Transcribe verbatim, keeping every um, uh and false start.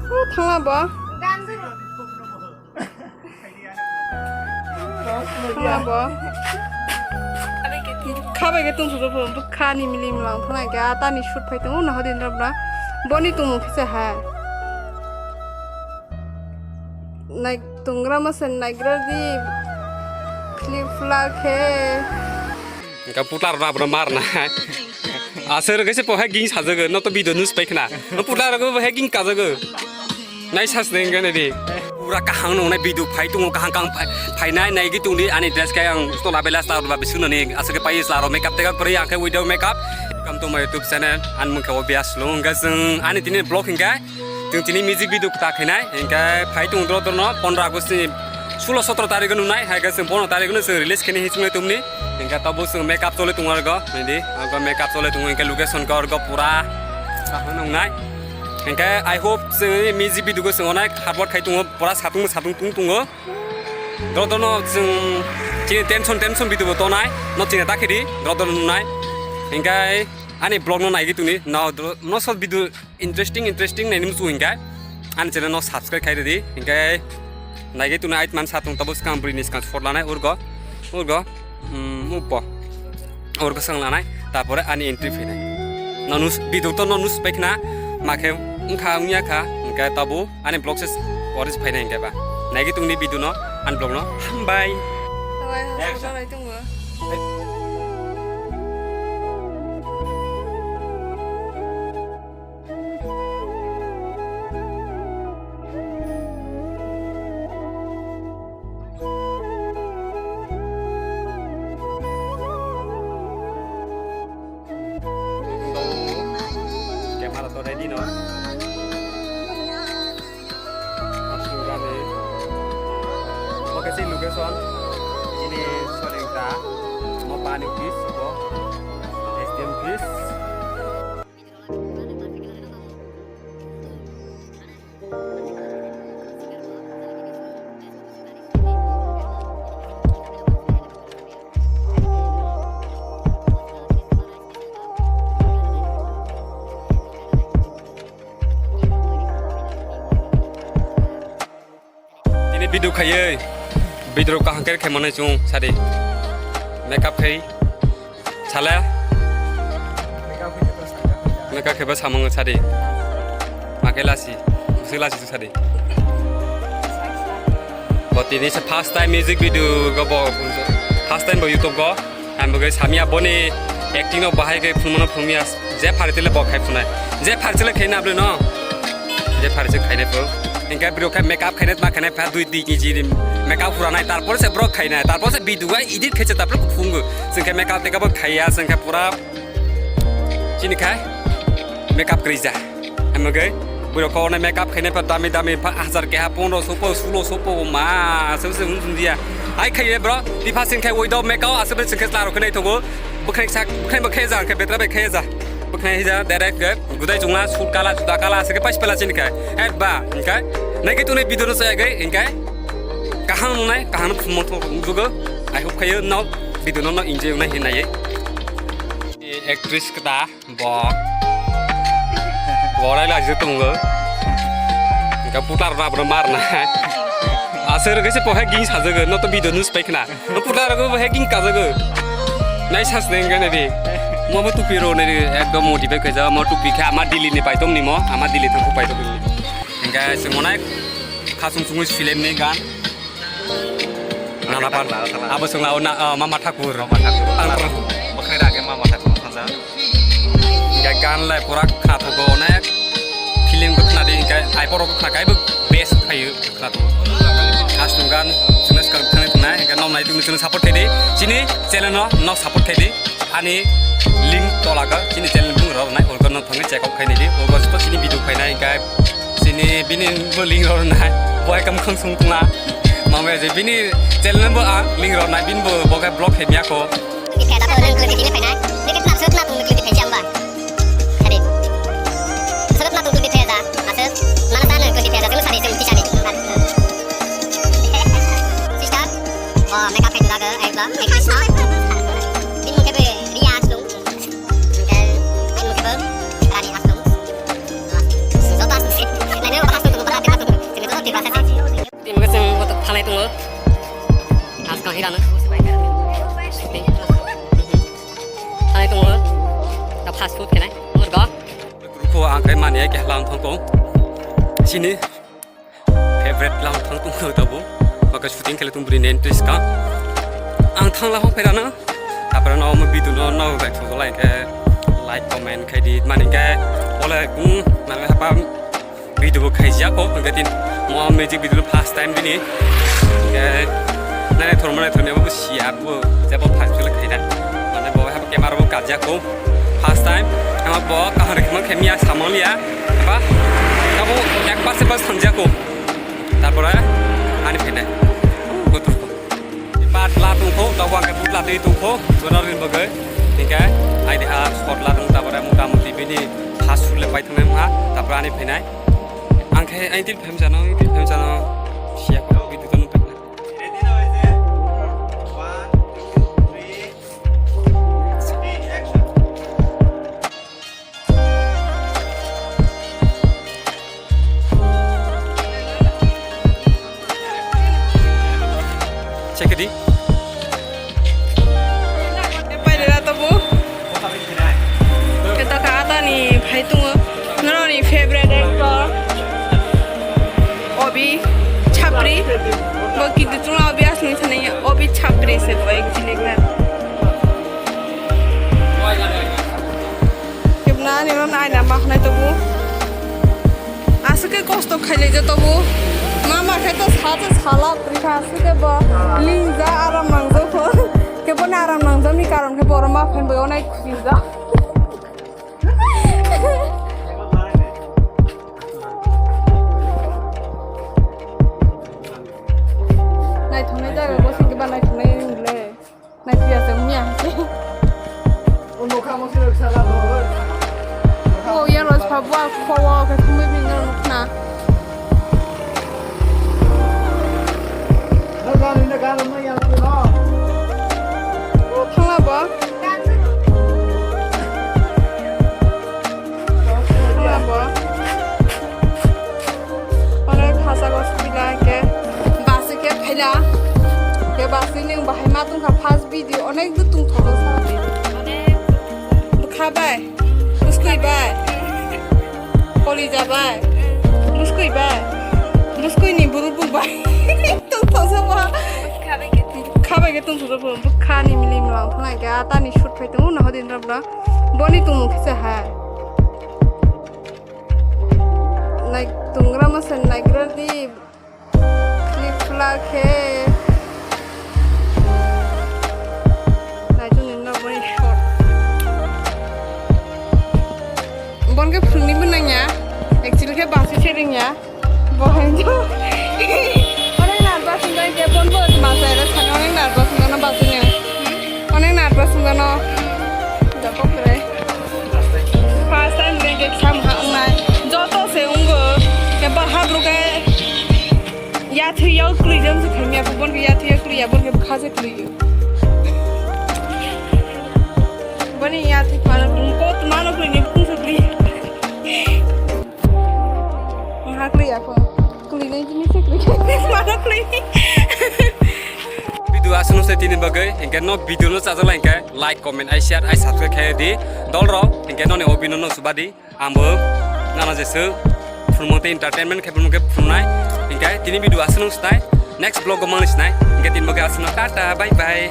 Thangla bo. Thangla bo. Khabai ke tung sujo pho bwkha ni milim lang thangna ke atani shoot phai tongo naho din rabra. Boni tung khe hai. Nai tungra ma sen naigra di. Flip flak khe. Engka putla rok abro mar na. Aswk rok se pohai ging sajago, no to video news pai khna. No putla rok bo hai ging kajago. Nai sas ne engka ne di. Pura kahang no nai video phai tungo kahang kahang phai, phai nai nai gi tungdi ani dress kai ang to labela star ba bisu no ni aswk ke pai sla ro makeup tega kori ang ke without makeup. Welcome to my YouTube channel. An mung khe obvious lo engka jeng ani tini vlog engka. Chwng tini music video kwta khainai, hinkhe phai tongo dro dro no pondro August ni sulo sotro tarikh o nungnai, hai khe chwng bono tarikh no chwng release khainai hinwi chwngwi tongni. Hinkhe tabuk chwng makeup choli tongo argo, naidi, argo makeup choli tongo, hinkhe location khe argo pura kaham nungnai. Hinkhe I hope chwng music video o chwng onek hard work khai tongo, pura satung satung tung tongo. Dro dro no chwng chini tension tension video bo tonai, no chini ta khidi, dro dro no nungnai. Hinkhe ani vlog no naigwi tongni, no dro, no short video. Interesting, interesting naini muchung hinkhe ani channel no subscribe khai ridi. Hinkhe naigwi tongni ait man satung tabuk swkang bwrwi ni swkang support lanai urgo, urgo, um, upo. Urgo swkang lanai, tapore ani entry phainai. No nus, video to no nus pai khna, ma khe wngkha wngya kha, hinkhe tabuk ani vlog se oris phainai hinkhe ba. Naigwi tongni video no, ani vlog no, hambai. Tawai hasing salai tongo. Camera to ready no. Aswk gani. Oke si location. Ini soling ta. Mo pani office ko. S D M office. Tini video khaiwi, video kaham khe khaimani chwng sadi. Makeup khai sale. Makeup khaiba samung sadi. Makai lasi, musi lasi chwng sadi. Bo tini se first time music video go bo, first time bo YouTube go. Ang bo samya boni acting no bahai khe phunmano phunmya je pharitile bo khai phunai. Je pharitile khai na bwle no. Je pharitile khai na pho. Engka bro khai makeup khai na ma khai na pha dui di kg di makeup pura nai tarpor se bro khai na tarpor se video ga edit khai se tarpor phungo. Sengkhe makeup teka bo khaiya sengkhe pura chini khai makeup krija. Amage, bwrok kok nai makeup khainai pha dami dami pha hajar keha pondro so po sulo so po ma se se wng dia. Ai khai bro, tifa sin khai without makeup ase be sin khai laro khnai thogo. Bwkhai sak, bwkhai bwkhai ja khai betra bai khai ja. Bwkhai ja direct ge gudai chungla sut kala juda kala ase ke pais pala sin khai. Et ba, hinkai. Nai ke tuni video no saya gai, hinkai. Kahang nai, kahang mo thok jugo. I hope khai no video no no enjoy nai hinai. Actress kta. Bo. Borai la je tongo. Engka putar na bro mar na. Aswk rwgwi se pohai ging sajago, no to video news pai khna. No putar rwgwi bo hacking kajago. Nai sas ne engka nai di. Mo bo tupi ro nai di, ekdom motivate khaijak, mo tupi kha ama Delhi ni paitom ni mo, ama Delhi thangkhu paitom ni. Engka se monai khasung sungwi film ni gan. Nana pan. Abo sung lao na, ah, Mama Thakur. Mama Thakur. Ang Bwkhwnai rage Mama Thakur thangsa. Hingke gan lai pura khnathogo onek. Film bo khnadi hingke ai borok bo khna kaibo best khayo khnathogo. Aswk gan sungna swkang thangwi thangnai hingke nok nai tongni chwngno support khaidi. Chini channel no nok support khaidi. Ani link tola ga chini channel bung rok nai organ no thangwi check out khainai di. Organ to chini video khainai hingke Sini bini bo link ror nai, bo hai kam khang sung tuna. Mama je bini channel bo ang link ror nai, bin bo bo kai block he miya ko. Di pheda ko nang kuli di phai nai. Ni ke tna sut na tung kuli di phai jamba. Kare. Sut na tung kuli di phai da. Asal mana sa nang kuli di phai da, sung sari sung tisari. Sister, oh, makeup kai tu laga, ai ba. Bin mo ke be riya sung. Hingke, ai mukhe bo, rani aswk. Joto aswk se. Naina bo aswk tongmo Chini favorite lam thang tong kho tabu. Maka shooting khle tong bri nen tris ka. Ang thang la hok pera na. Tapra no mo bidu no no bai thong lai ke like comment khai di mani ke ole kung na hapa video bo khai ja ko ke tin mo music video first time bini. Ke na ne thor mo ne thor me bo si ap bo je bo first time khai na. Mane bo hapa camera bo ka ja ko. First time, ama bo kahar khema khemia samaliya, ba, kabo ek percent ba sanjako. Tarpore, ani phene, gotur ko. Bat la tungko, dawa ke but la tei tungko, gonar rin bagai. Hingke, ai de ha, shot la tung, tarpore mota moti bini, ha sule pai thang ha, tarpore ani phene. Angke, ai til phem jano, ai til phem jano, siya ko, gitu tanu tak. Check it. Paidera tobu. Keta ka atani phai tungo. Noroni favorite actor. Obi Chapri. Bo kitu chunga Obi asli thani Obi Chapri se bo ek jilik na. Kebna ani non aina ma khnai tobu. Aswk khe kosto khailai je tobu. Mama khe to sa je sala puri kha aswk khe bo lingjak aram nangjak kho. Khe bo ni aram nangjak ni karon khe bo oro ma phan bai onai khusi jak. Naithoknai jaga bo singkhe ba naithoknai wng le. Naithiya se wngya se. O nokha mo sino sala mo. O yang ros pha bua khowo khe thumui bini no nukna. Thangla bo. Thangla bo. Onek khasa go sibila ke. Basi ke phaila. Ke basi ni bahai ma tungkha first video onek du tungthogo sa. Bwkha bai. Bwskwi bai. Kolija bai. Bwskwi bai. Bwskwi ni burubuk bai. Tungthosa ba. Khabai ke tungthosa ba. Bwkha ni milim lang thana ke atani shoot phai tongo na hodin rabra. Boni tungmung kisa hai. Nai tungra masa naigra di. Flip fla khe. Naitu ni nok boni shot. Bon khe phwrwngni bo nangya. Actually khe basi se ringya. Bo hai jo. Onek nervous wngkha khe bon bo ma sai re thani onek nervous wngkha na basi ni. Onek nervous wngkha no. Joto khe. First time bengke sam ha ungnai. Joto se ungo. Ke ba ha bru ke ya thu ya kli jam se khami aku bon ke ya thu ya kli ya bon ke kha se kli. Bani ya thu pa ko mano kli ni pung se kli. Ha kli ya ko. Kli ni jini se kli. Mano kli. Video aswk se tini bagwi, hingke no video no chajak lai hingke like, comment, ai share, ai subscribe khe di. Dol rok, hingke no ni obino no subadi. Ambo nana jesu phunumung tei entertainment khe phunumung khe phunumnai. Hingke tini video aswk no stai. Next vlog o mangni sinai. Hingke tini bagwi aswk no tata, bye bye.